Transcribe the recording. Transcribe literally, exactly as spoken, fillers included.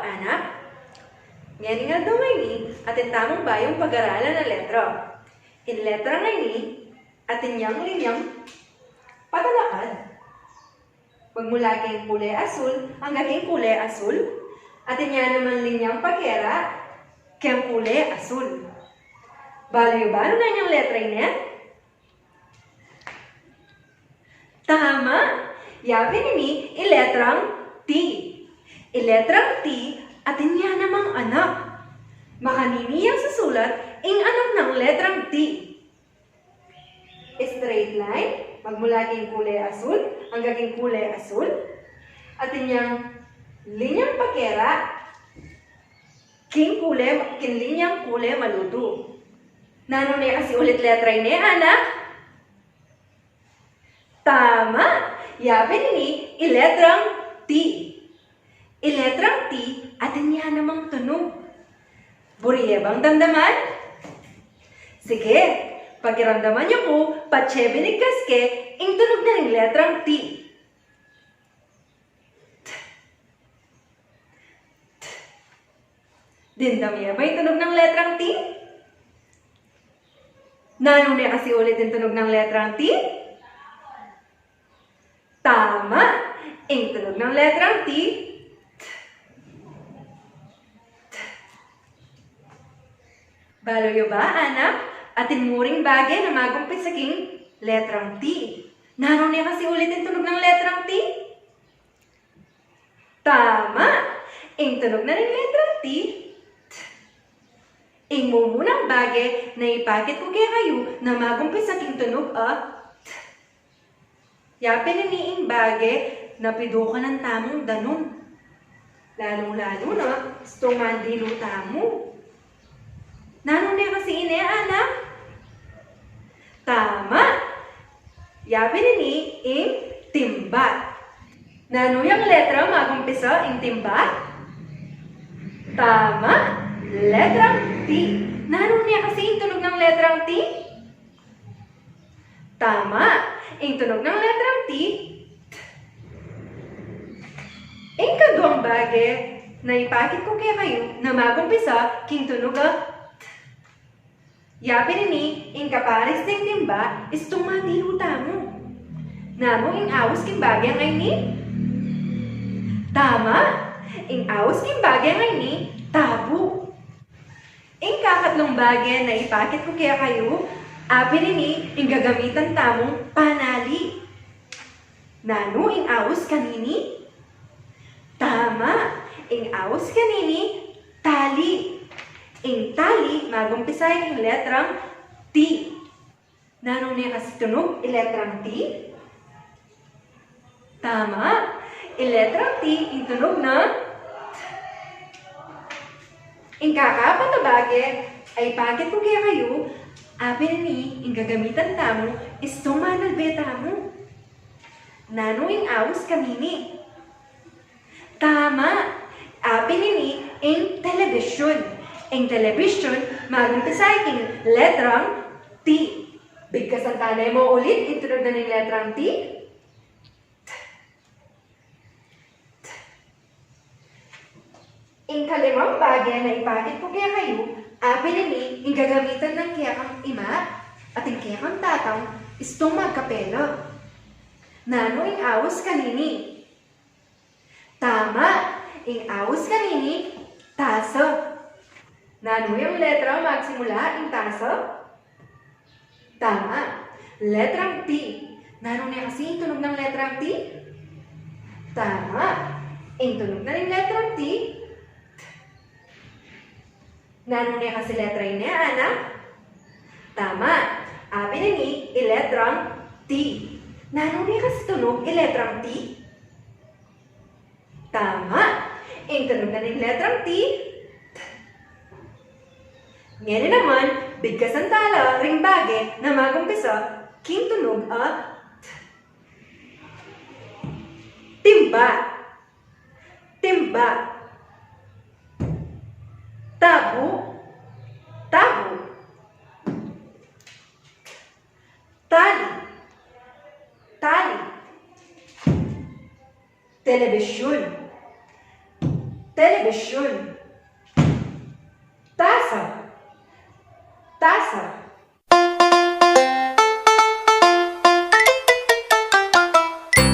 Anak, ngening aldo ngeni, atin tamung bayung pag-aralan a letra. Ing letra ngeni, atin yang linyang patalakad. Magmula king kule asul angga king kule asul, atin ya naman linyang pakera king kule asul. Balu yu ba nanu neng letra ini? Tama! Ya pin ini i letrang T. I letrang T, atin ya namang anak. Makanini yang susulat ing anak nang letrang T? Straight line, magmula king kule asul angga king kule asul. Atin yang linyang pakera king kule, king linyang kule malutu. Nanu ne kasi ulit letra ini, anak? Tama! Ya pin ini i letrang T. I letrang T, atin ya namang tunug. Buri ye bang damdaman? Sige, pakiramdaman yu ku, patse binigkas ke ing tunug na ning letrang T. Dimdam ye ba ing tunug nang letrang T? Nanu ne kasi ulit ing tunug nang letrang T? Tama! Ing tunug nang letrang T, t. Balu yu ba, anak? Atin mu ring bage na magumpisa king letrang T. Nanu ne kasi ulit ing tunug nang letrang T? Tama! Ing tunug na ning letrang T, t. Ing mumunang bage na ipakit ku kekayu na magumpisa king tunug a t. Ya pin ini ing bage na pidukanan tamung danum. Lalung-lalu na istung mandilu tamu. Nanu ne kasi ini, anak? Tama! Ya pin ini ing timba. Nanu yang letra magumpisa ing timba? Tama! Letrang T. Nanu ne kasi ing tunug nang letrang T? Tama! Ing tunug nang letrang T, t. Ing kaduang bage na ipakit ku kekayu na magumpisa king tunug a t. Ya pin ini ing kaparis ning timba istung mandilu tamu. Nanu ing aus king bage a ini? Tama! Ing aus king bage a ini, tabu. Ing kakatlung bage na ipakit ku kekayu, apin ini ing gagamitan tamung panali. Nanu ing aus kanini? Tama! Ing aus kanini, tali. Ing tali magumpisa king letrang T. Nanu ne kasi tunug i letrang T? Tama! I letrang T ing tunug na t. Ing kakapat a bage a ipakit ku kekayu, apin ini ing gagamitan tamu istung manalbe tamu. Nanu ing aus kanini? Tama! Apin ini ing telebisyun. Ing telebisyun magumpisa king letrang T. Bigkasan tala mu ulit ing tunug na ning letrang T. T. T. Ing kalimang bage na ipakit ku kekayu, apin ini ing gagamitan nang kekang ima at ing kekang tatang istung magkapela. Nanu ing aus kanini? Tama! Ing aus kanini, tasa. Nanu yang letra magsimula ing tasa? Tama. Letrang T. Nanu ne kasi ing tunug nang letrang T? Tama. Ing tunug na ning letrang T, t. Nanu ne kasi letra ini, anak? Tama. Apin ini i letrang T. Nanu ne kasi tunug i letrang T? Tama. Ing tunug na ning letrang T, t. Ngeni naman, bigkasan tala ring bage na magumpisa king tunug a t. Timba. Timba. Tabu. Tabu. Tali. Tali. Telebisyun. telebisyun.